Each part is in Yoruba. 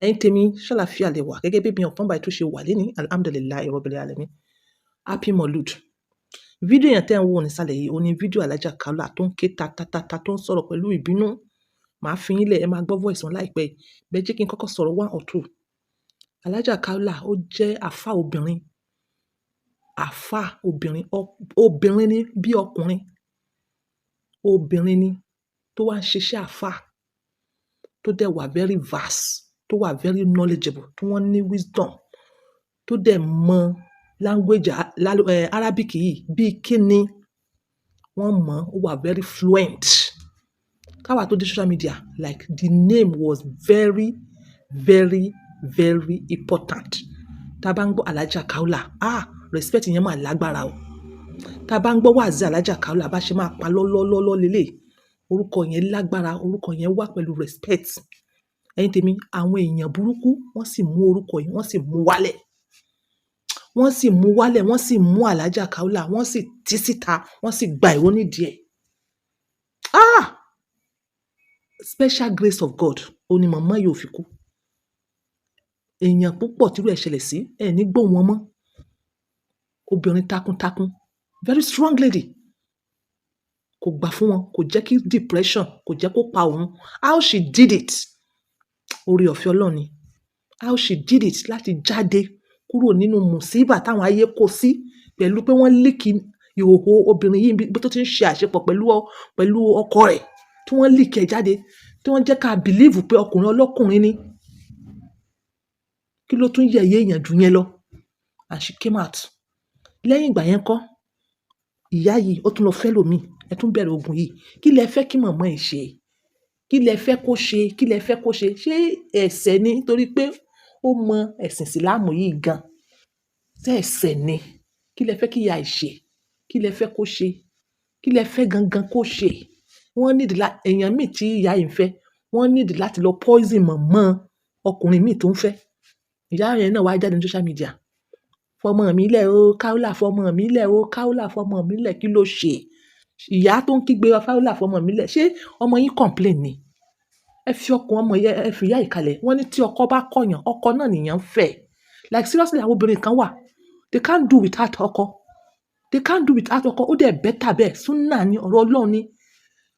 Ẹ̀yin tèmi, ṣàlàáfíà lẹ wà gẹ́gẹ́ bí èmi ọ̀kan báyìí tó ṣe wà lénìí. Alhamdulillahi Rabbil Alamin. Happy Maulud. Fídíò yẹn tẹ́ ń wò nísàlẹ̀ yìí, ó ní fídíò Alhaja Kaola tó ń ké tatatata, tó ń sọ̀rọ̀ pẹ̀lú ìbínú. Màá fi yín lẹ̀, ẹ máa gbọ́ voice wọn láìpẹ́ yìí. Bẹ́ẹ̀ jẹ́ kí n kọ́kọ́ sọ̀rọ̀ one or two. Alhaja Kaola, ó jẹ́ àfá obìnrin. Àfá obìnrin, obìnrin ni bí ọkùnrin. Obìnrin ni tó wá ń ṣiṣẹ́ àfá, tó dẹ̀ wà very vast, tó wà very knowledgeable, tí wọ́n ní wisdom, tó dẹ̀ mọ language Arabic yìí bí kíni wọ́n mọ̀, ó wà very fluent. Káwà tó dé social media, like the name was very, very, very important. Tá bá ń gbọ́ Alhaja Kaola, ah, respect yẹn máa lágbára o. Tá bá ń gbọ́ wàásì Alhaja Kaola, bá ṣe máa pa lọ́lọ́lọ́lọ́ lélẹ̀. Orúkọ yẹn lágbára, orúkọ yẹn wà pẹ̀lú respect. Ẹ̀yin tèmi, àwọn èèyàn burúkú, wọ́n sì mú orúkọ yìí, wọ́n sì mú wálẹ̀. Wọ́n sì mú wálẹ̀, wọ́n sì mú Alhaja Kaola, wọ́n sì tí síta, wọ́n sì gba ìró nídìí ẹ̀. Ah! Special grace of God, ó ní màmá yìí ò fi kú. Èèyàn púpọ̀ tí irú ẹ̀ ṣẹlẹ̀ sí, ẹ ní gbóhùn wọn mọ́. Obìnrin takuntakun, very strong lady. Kò gbà fún wọn, kò jẹ́ kí depression, kò jẹ́ kó pa òun. How she did it? Oore ọ̀fẹ́ Ọlọ́run ni. How she did it láti jáde kúrò nínú mùsíbà táwọn ayé kó sí pẹ̀lú pé wọ́n leak ìhòhò obìnrin yìí bí tó ti ń ṣe àṣepọ̀ pẹ̀lú ọkọ rẹ̀, tí wọ́n leak ẹ̀ jáde, tí wọ́n jẹ́ ká believe pé ọkùnrin ọlọ́kùnrin ni. Kí ló tún yẹ̀yẹ́ èèyàn jù yẹn lọ? And she came out. Lẹ́yìn ìgbà yẹn kọ́, ìyá yìí ó tún lọ fẹ́ lòmíì. Ẹ tún bẹ̀rẹ̀ ogun yìí. Kí lẹ fẹ́ kí màmá yìí ṣe? Kí lẹ fẹ́ kó ṣe? Kí lẹ fẹ́ kó ṣe? Ṣé ẹ̀ṣẹ̀ ni nítorí pé ó mọ ẹ̀sìn Ìsìlámù yìí gan? Ṣé ẹ̀ṣẹ̀ ni? Kí lẹ fẹ́ kí ìyá yìí ṣe? Kí lẹ fẹ́ kó ṣe? Kí lẹ fẹ́ gangan kó ṣe? Wọ́n need èèyàn míì tí ìyá yìí ń fẹ́, wọ́n need láti lọ poison mọ̀mọ́ ọkùnrin míì tó ń fẹ́. Ìyá yẹn náà wá jáde ní social media. "Fọmọ mi lẹ̀ o, Kaola, fọmọ mi lẹ̀ o, Kaola, fọmọ mi lẹ̀." Kí ló ṣe? Ìyá tó ń kígbe "Kaola, fọmọ mi lẹ̀", ṣé ọmọ yín complain ni? Ẹ fi ọkàn ọmọ yẹn, ẹ fi ìyá yìí kalẹ̀. Wọ́n ní tí ọkọ bá kọ̀yàn, ọkọ náà nìyẹn ń fẹ́. Like seriously, àwọn obìnrin kan wà, they can't do without ọkọ. They can't do without ọkọ. Ó dẹ̀ better bẹ́ẹ̀. Sunnah ni, ọ̀rọ̀ Ọlọ́run ni.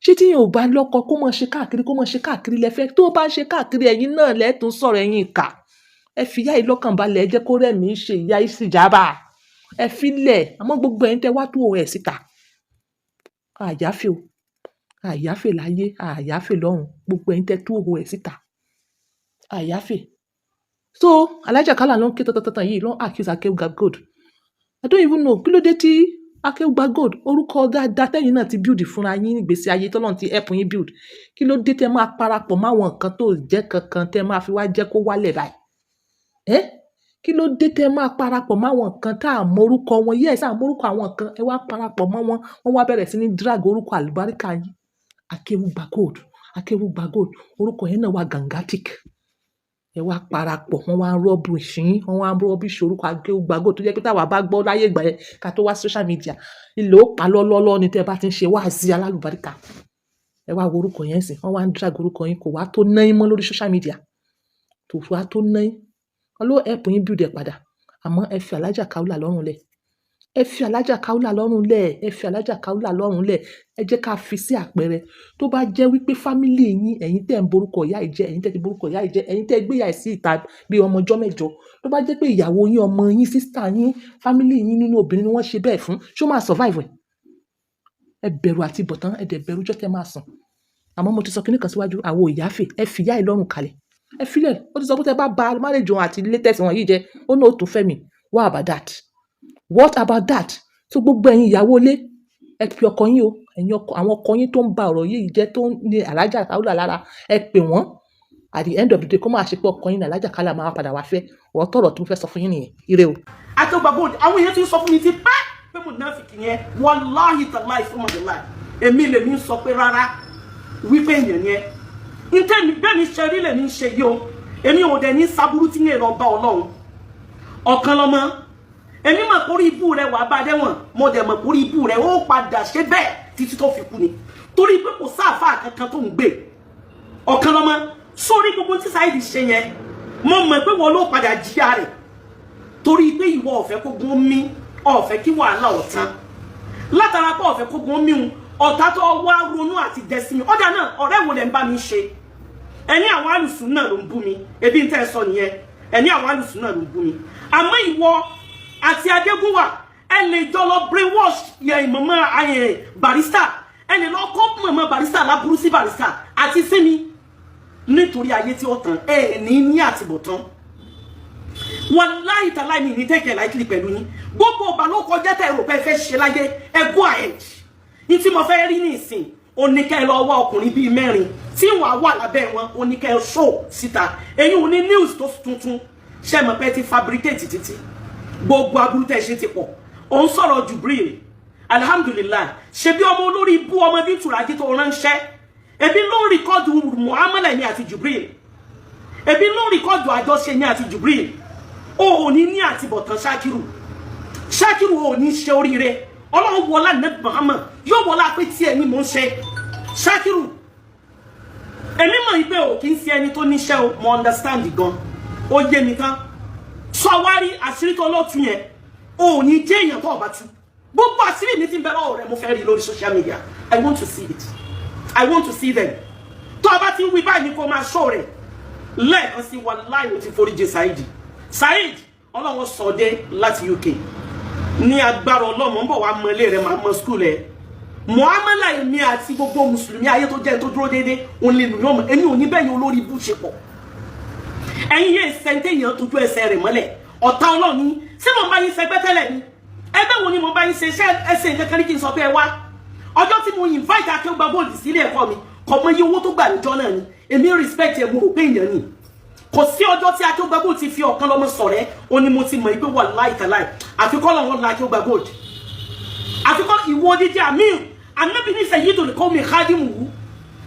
Ṣé tí èèyàn ò bá lọ́kọ kó máa ṣe káàkiri, kó máa ṣe káàkiri lẹ fẹ́? Tó bá ń ṣe káàkiri, ẹ̀yin náà lẹ tún sọ̀rọ̀, ẹ̀yin ìkà. Ẹ fi ìyá yìí lọ́kàn balẹ̀, ẹ jẹ́ kó rẹ̀mí ṣe ìyá yìí sì jábà. Ẹ fi lẹ̀. Àmọ́ gbogbo ẹ̀yin tẹ wá tú òun ẹ̀ síta. Àyàfẹ́ o. Àyàfẹ́ láyé, àyàfẹ́ lọ́run. Gbogbo ẹ̀yin tẹ tú òun ẹ̀ síta. Àyàfẹ́. So, Alhaja Kaola ló ń ké tọ̀tọ̀tọ̀tọ̀ yìí, ló ń accuse Akeugba Gold. I don't even know. Kí ló dé tí Akeugba Gold, orúkọ dáadáa tẹ́yin náà ti build fúnra yín ní ìgbésí ayé tí Ọlọ́run ti help yín build? Kí ló dé tẹ máa parapọ̀ mọ́ àwọn nǹkan tó jẹ́ kankan tẹ máa fi wá jẹ́ kó wálẹ̀ báyìí? Ẹ́! Kí ló dé tẹ máa parapọ̀ mọ́ àwọn nǹkan tá a mọ orúkọ wọn? Yes, a mọ orúkọ àwọn nǹkan, ẹ wá parapọ̀ mọ́ wọn. Wọ́n wá bẹ̀rẹ̀ sí ní drag orúkọ àlùbáríkà yín. Akeugba Gold, Akeugba Gold. Orúkọ yẹn náà wà gigantic. Ẹ wá parapọ̀, wọ́n wá rubbish yín, wọ́n wá rubbish orúkọ Akeugba Gold tó jẹ́ pé táwa bá gbọ́ láyé ìgbà yẹn ká tó wá social media, ilẹ̀ ó pa lọ́lọ́lọ́ ni tẹ́ ẹ bá ti ń ṣe wáàsí alálùbáríkà. Ẹ wá wo orúkọ yẹn sìn, wọ́n wá ń drag orúkọ yín, kò wá tó náín mọ́ lórí social media. Kò wá tó náín. Ọlọ́run help yín build ẹ̀ padà. Àmọ́ ẹ fi Alhaja Kaola lọ́rùn lẹ̀. Ẹ fi Alhaja Kaola lọ́rùn lẹ̀. Ẹ fi Alhaja Kaola lọ́rùn lẹ̀. Ẹ jẹ́ ká fi sí àpẹẹrẹ. Tó bá jẹ́ wípé family yín, ẹ̀yin tẹ́ ń borúkọ ìyá yìí jẹ́, ẹ̀yin tẹ́ ti borúkọ ìyá yìí jẹ́, ẹ̀yin tẹ́ gbé ìyá yìí sí ìta bí ọmọ ọjọ́ mẹ́jọ. Tó bá jẹ́ pé ìyàwó yín, ọmọ yín, sister yín, family yín nínú obìnrin ni wọ́n ṣe bẹ́ẹ̀ fún, ṣé ó máa survive ẹ̀? Ẹ bẹ̀rù àti bọ̀tán, ẹ dẹ̀ bẹ̀rù ọjọ́ tẹ máa sùn. Àmọ́ mo ti sọ kíní kan síwájú, àwa ò yáfè. Ẹ fi ìyá yìí lọ́rùn kalẹ̀. Ẹ fi lẹ̀. Ó ti sọ pé tẹ bá ba marriage òun àti latest wọn yìí jẹ́, ó ní ó tún fẹ́ mi. What about that? What about that? So gbogbo ẹ̀yin ìyàwó ilé, ẹ pe ọkọ yín o. Ẹ̀yin ọkọ, àwọn ọkọ yín tó ń ba ọ̀rọ̀ yìí jẹ́, tó ń ní Alhaja Kaola lára, ẹ pè wọ́n. At the end of the day, kó máa ṣe pé ọkọ yín ní Alhaja Kaola máa padà wá fẹ́. Ọ̀rọ̀ tọ̀rọ̀ tí mo fẹ́ sọ fún yín nìyẹn. Ire o. Akeugba Gold, àwọn èèyàn ti ń sọ fún mi ti pẹ́ pé mùnáfìkì yẹn, wàláhì tàláhì fún mọ̀dẹ́láì, èmi lèmi ń sọ pé rárá, wípé èèyàn yẹn ntẹ́mi bẹ́ẹ̀ ni ṣe rí lèmi ń ṣe yìí o. Èmi ò dẹ̀ ní sábúrú tí yẹn lọ bá Ọlọ́run ọ̀kan lọ́mọ. Èmi mọ̀ kórí ibú rẹ wà bá dẹ́wọ̀n, mo dẹ̀ mọ̀ kórí ibú rẹ ó padà ṣe bẹ́ẹ̀ títí tó fi kú ni, torí pé kò sáàfà kankan tó ń gbé ọ̀kan lọ́mọ sórí gbogbo tí Saheed ṣe yẹn. Mo mọ̀ pé wọ́n ló padà jìyà rẹ̀, torí pé ìwọ ọ̀fẹ́ kó gún mí, ọ̀fẹ́ kí wàhálà ọ̀tán látara pé ọ̀fẹ́ kó gún mí un. Ọ̀tá tó wá ronú àti dẹ́sí mi ọ̀dà náà, ọ̀rẹ́ wo lẹ̀ ń bá mi ṣe? Ẹni àwọn alùsùn náà ló ń bú mi. Ebi ń tẹ́ ẹ sọ nìyẹn. Ẹni àwọn alùsùn náà ló ń bú mi. Àmọ́ ìwọ àti Adégúnwà, ẹ lè jọ lọ brainwash yẹ ìmọ̀mọ́ ayẹ Barrister. Ẹ lè lọ kọ́ mọ̀mọ́ Barrister láburú sí Barrister àti sí mi nítorí ayé tí ó tán. Ẹ ní àtìbọ̀tán. Wàláhì tàláì, mi ní take it lightly pẹ̀lú yín. Gbogbo ọba ló kọjá tẹ̀ rò pé ẹ fẹ́ ṣe láyé, ẹ go ahead. Ní tí mo fẹ́ rí ní ìsìn, oníkẹ́ lọ wá ọkùnrin bíi mẹ́rin tí wàá wà lábẹ́ wọn, oníkẹ́ show síta. Èyí ò ní news tó tuntun. Ṣe mọ̀ pé ti fabricate títí, gbogbo aburú tẹ́ ṣe ti pọ̀. Òun sọ̀rọ̀ Jubril, alhamdulillahi. Ṣe bí ọmọ olórí ibú, ọmọ bí tùràjì tó ránṣẹ́, ebi ló ń record muamala mi àti Jubril, ebi ló ń record àjọṣe mi àti Jubril. O ò ní ní àtibọ̀tán. Ṣakiru, Ṣakiru, ò ní ṣe oríire. Ọlọ́run wọlá nẹ́bí Muhammad, yóò wọlá pé tí ẹ ní mò ń ṣe. Ṣakiru, èmi mọ̀ pé o kì í ṣe ẹni tó níṣẹ́ o. Mo understand gan, ó yé mi tán. Sọ wá rí àṣírí tó lọ́tún yẹn, o ò ní jẹ́ èèyàn tó ọba tú. Gbogbo àṣírí mi ti ń bẹ lọ́wọ́ rẹ̀, mo fẹ́ rí lórí social media. I want to see it, I want to see them. Tó o bá ti ń wí báyìí ni kó máa ṣó rẹ̀ lẹ́ẹ̀kan sí. Wallahi, o ti foríjì Saheed. Saheed, Ọlọ́run sọ dé láti UK ní agbára Ọlọ́run. Ń bọ̀ wá mọ ilé rẹ̀, máa mọ school ẹ̀. Muamala èmi àti gbogbo mùsùlùmí ayé tó jẹ́ tó dúró déédéé, òun lè nù yọmọ. Èmi ò ní bẹ́yìn olórí ibú ṣe pọ̀. Ẹ̀yin yéé sẹ́ńtẹ̀ yẹn tójú ẹsẹ̀ rẹ̀ mọ́lẹ̀. Ọ̀tá Ọlọ́run ní. Ṣé mo bá yín ṣẹgbẹ́ tẹ́lẹ̀ ni? Ẹgbẹ́ wo ni mo bá yín ṣe? Ṣé ẹsẹ̀ nǹkan kan ní kí n sọ pé ẹ wá? Ọjọ́ tí mo invite Akéwùgbà Gold sílé ẹ̀kọ́ mi, kò mọ iye owó tó gbà níjọ́ náà ni. Èmi respect ẹ̀, mo rò pé èèyàn ni. Kò sí ọjọ́ tí Akéwùgbà Gold ti fi ọ̀kan lọ́mọ sọ̀rẹ́, ó ní mo ti mọ̀ pé wà láìkàláì. Àfikọ́ lọ́wọ́ la Akéwùgbà Gold, àfikọ́ ìwọ odidi amir. Anabi ní sayyidul qawmi khadimuhu.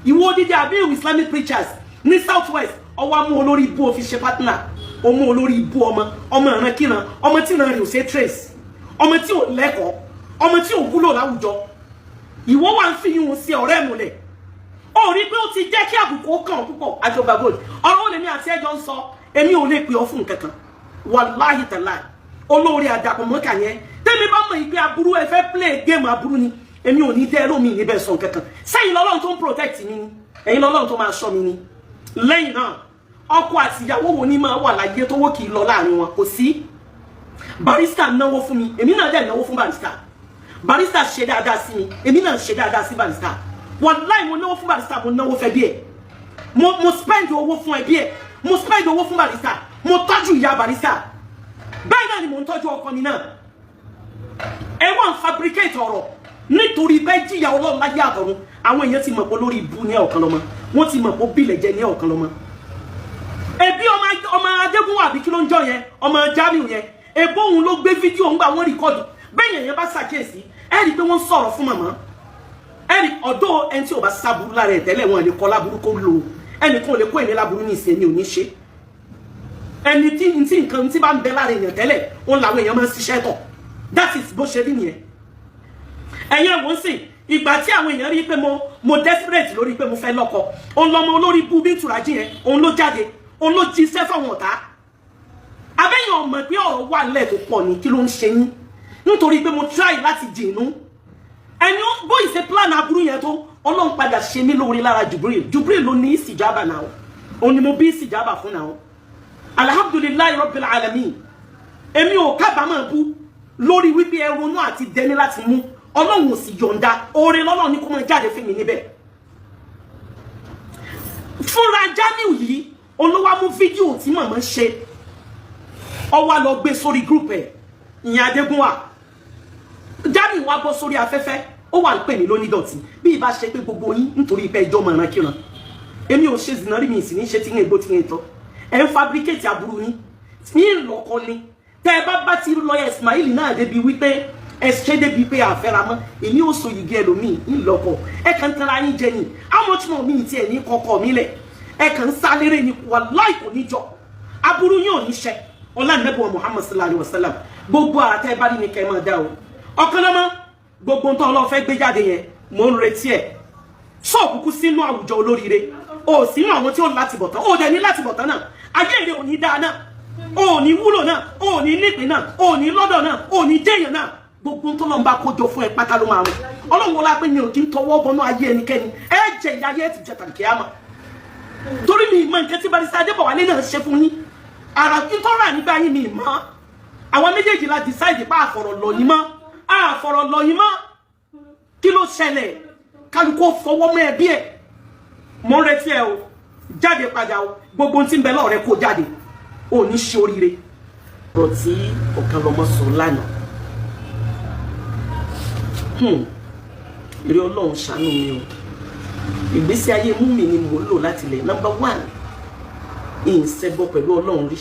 Ìwọ odidi amir Islamic preachers ní South West, ọwọ́ amú olórí ibú òfin ṣe partner. Ọmọ olórí ibú, ọmọ ọmọ ìrankíran, ọmọ tí ìran rẹ̀ ò ṣe trace, ọmọ tí ò lẹ́kọ̀ọ́, ọmọ tí ò wúlò láwùjọ. Ìwọ wà ń fi yún sí ọ̀rẹ́ múlẹ̀. Ó rí pé ó ti jẹ́ kí àbùkù ó kàn púpọ̀. Àjọba Gold, ọ̀rọ̀ lèmi àti ẹjọ́ ń sọ. Èmi ò lè pè ọ́ fún nǹkan kan. Wàláhì tàláì, olórí àdàpọ̀ mọ́kà yẹn, tẹ́mi bá mọ̀ ìpè aburú ẹ fẹ́ play game aburú ni, èmi ò ní dẹ́ lómi níbẹ̀ sọ nǹkan kan. Sẹ́yìn lọ́lọ́run tó ń protect mi ni, ẹ̀yin lọ́lọ́run tó máa ṣọ́ mi ni. Lẹ́yìn náà, ọkọ àti ìyàwó wo ni máa wà láyé tó wó kì í lọ láàrin wọn? Kò sí. Barrister náwó fún mi, èmi náà dẹ̀ náwó fún Barrister. Barrister ṣe dáadáa sí mi, èmi náà ṣe dáadáa sí Barrister. Wàláì, mo náwó fún Barrister, mo náwó fẹ́ bí ẹ̀, mo spend owó fún ẹbí ẹ̀, mo spend owó fún Barrister, mo tọ́jú ìyá Barrister. Bẹ́ẹ̀ náà ni mo ń tọ́jú ọkọ mi náà. Ẹ wọ́n ń fabricate ọ̀rọ̀ nítorí bẹ́ẹ̀ jìyà Ọlọ́run láyé àtọ̀run. Àwọn èèyàn ti mọ̀ pé lórí ibú ní ọ̀kan lọ́mọ, wọ́n ti mọ̀ pé bílẹ̀ jẹ́ ní ọ̀kan lọ́mọ. Ẹbí ọmọ Adégún àbí kí ló ń jọ yẹn, ọmọ Jamiu yẹn, ebó òun ló gbé fídíò ń gbà wọ́n record. Bẹ́ẹ̀ yẹn bá ṣàkíyèsí, ẹ rí i pé wọ́n sọ̀rọ̀ fún màmá. Ẹ rí ọ̀dọ́ ẹni tí ò bá sábúrú lára ẹ̀ tẹ́lẹ̀, wọn lè kọ́ láburú kó lò. Ẹnìkan ò lè kó èmi láburú ní ìsìn, èmi ò ní ṣe. Ẹni tí nǹkan tí bá ń bẹ lára èèyàn tẹ́lẹ̀, òun làwọn èèyàn máa ń ṣiṣẹ́ tọ̀. That is bó ṣe rí nìyẹn. Ẹ̀yin ẹ̀wọ̀n sì ìgbà tí àwọn èèyàn rí pé mo desperate lórí pé mo fẹ́ lọ́kọ, òun lọmọ olórí bú bí tùràjì yẹn, òun ló jáde, òun ló jíṣẹ́ fáwọn ọ̀tá. Abẹ́yìn ọmọ pé ọ̀rọ̀ wà nílẹ̀ tó pọ̀ ní. Kí ló ń ṣe yín? Nítorí pé mo try láti jìnnú ẹni bó ìṣe plan aburú yẹn tó, Ọlọ́run padà ṣe mí lóore lára Jubril. Jubril ló ní ìsìjábà náà, òun ni mo bí ìsìjábà fún náà. Alhamdulillahi rabbil alamin. Èmi ò kábàámọ̀ bú lórí wípé ẹ ronú àti dẹni láti mú. Ọlọ́run ò sì yọ̀ǹda oore lọ́lọ́run ní kó máa jáde fún mi níbẹ̀. Fúnra Jamiu yìí olówó mú fídíò tí màmá ṣe, ó wá lọ gbé sórí group ẹ̀. Ìyẹn Adégúnwà Jamiu wá bọ́ sórí afẹ́fẹ́, ó wà ń pè mí lónídọ̀tí. Bí ìbá ṣe pé gbogbo yín nítorí pé ẹjọ́ mọ̀ràn kíran, èmi ò ṣe zìnà rí, mi sì ní ṣe tí ń egbò tí ń tọ́. Ẹ̀ ń fabricate aburú yín ní ìlọ́kọ ni. Tẹ́ ẹ bá ti lọ́yà Ismail náà débi wípé ẹ ṣe débi pé àfẹ́ra mọ́, èmi ò so yìgì ẹlòmíì ńlọkọ. Ẹ kàn ń tara yín jẹ ni. How much more mi ti ẹ̀ ní kọ́kọ́ mi lẹ̀? Ẹ kàn ń sálérè ni. Wàláì, kò ní jọ, aburú yín ò ní ṣẹ. Ọlá nẹ́bùn Muhammad sallallahu alayhi wa sallam. Gbogbo àrà tẹ́ ẹ bá rí ni kẹ́ ẹ máa dá o. Ọ̀kan lọ́mọ, gbogbo ń tọ́ ọlọ́ọ̀ fẹ́ gbé jáde yẹn, mò ń retí ẹ̀. Sọ òkùnkùn sínú àwùjọ olóríire o, sínú àwọn tí ó láti bọ̀ tán, ó dẹ̀ ní láti bọ̀ tán náà. Ayé rẹ ò ní dáa náà, ò ní wúlò náà, ò ní nípìn náà, ò ní lọ́dọ̀ náà, ò ní jẹ́yàn náà. Gbogbo tó lọ́n bá kójọ fún ẹ pátá ló máa rún. Ọlọ́run wọlá pé mi ò kí ń tọwọ́ bọnú ayé ẹnikẹ́ni. Ẹ jẹ ìyá ayé, ẹ ti jẹ tàbí kíámà, torí mi ìmọ̀ nǹkan tí Barrister Adébọ̀wálé náà ṣe fún yín. Ara ìtọ́ra nígbà yín, mi ìmọ̀ àwọn méjèèjì la decide pa àfọ̀rọ̀ lọ yín mọ́, àfọ̀rọ̀ lọ yín mọ́. Kí ló ṣẹlẹ̀? Kálukú fọwọ́ mọ́ ẹbí ẹ̀. Mo ń retí ẹ o, jáde padà o. Gbogbo ohun tí ń bẹ lọ́ọ̀rẹ́ kó jáde, ò ní ṣe oríire. Ọ̀rọ̀ tí Ọ̀kanlọ́mọ sọ lánàá, èrè Ọlọ́run ṣàánú mi o. Ìgbésí ayé mú mi ni mò ń lò láti lẹ̀. Number one, ìǹsẹ̀bọ pẹ̀lú Ọlọ́run rí.